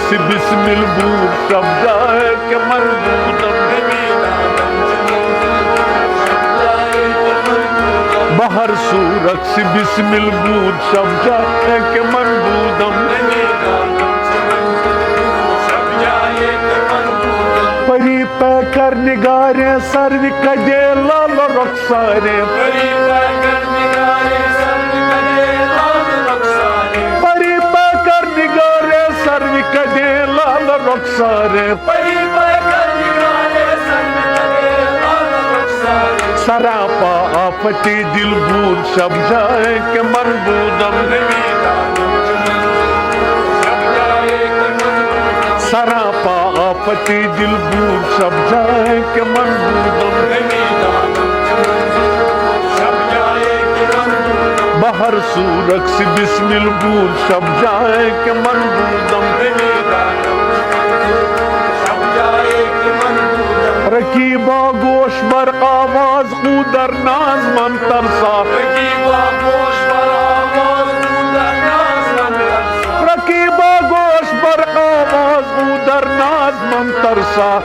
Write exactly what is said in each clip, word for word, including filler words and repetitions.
C بسمل بود شب جائے کہ من بودم۔ بہر سورک سی بسمل بود شب جائے کہ من بودم۔ پری پیکر نگارے سروِ کدے لال رخسارے۔ پری پیکر نگارے سروِ کدے لال رخسارے۔ سراپا آفتی دل بود شب جائے کہ من بودم۔ سراپا آفتی دل بود شب جائے کہ من بودم۔ بہر سورک سی بسمل بود شب جائے کہ من بودم۔ رقیبا گوش بر آواز او در ناز من ترسا۔ رقیبا گوش بر آواز او در ناز من ترسا۔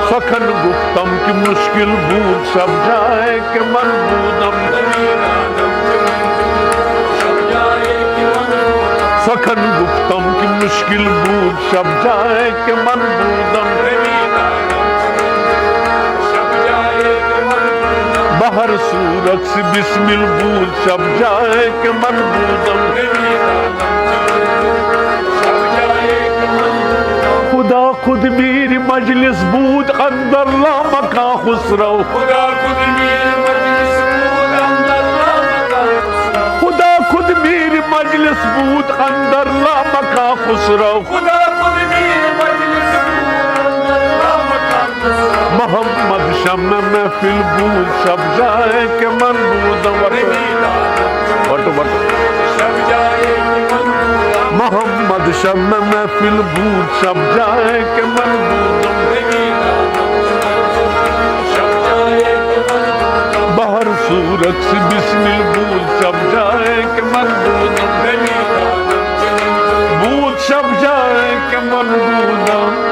سخن گفتم که مشکل بود شب جائے کہ من بودم۔ سخن گفتم که مشکل بود شب جائے کہ من بودم۔ بہر سورک سی بسمل بود شب جائے کہ من بودم۔ خدا خود میری مجلس بود اندر لامکان خسرو۔ خدا خود میری مجلس بود اندر لامکان خسرو۔ خدا خود میری مجلس بود اندر لامکان خسرو۔ خدا خود میری مجلس بود اندر لامکان خسرو۔ محمد شمع محفل بود شب جائے کہ من بودم۔ وٹو، وٹو، وٹو۔ محمد شمع محفل بود شب جائے کہ من بودم۔ بہر سورک سی بسمل بود شب جائے کہ من بودم۔ بود شب جائے کہ من بودم۔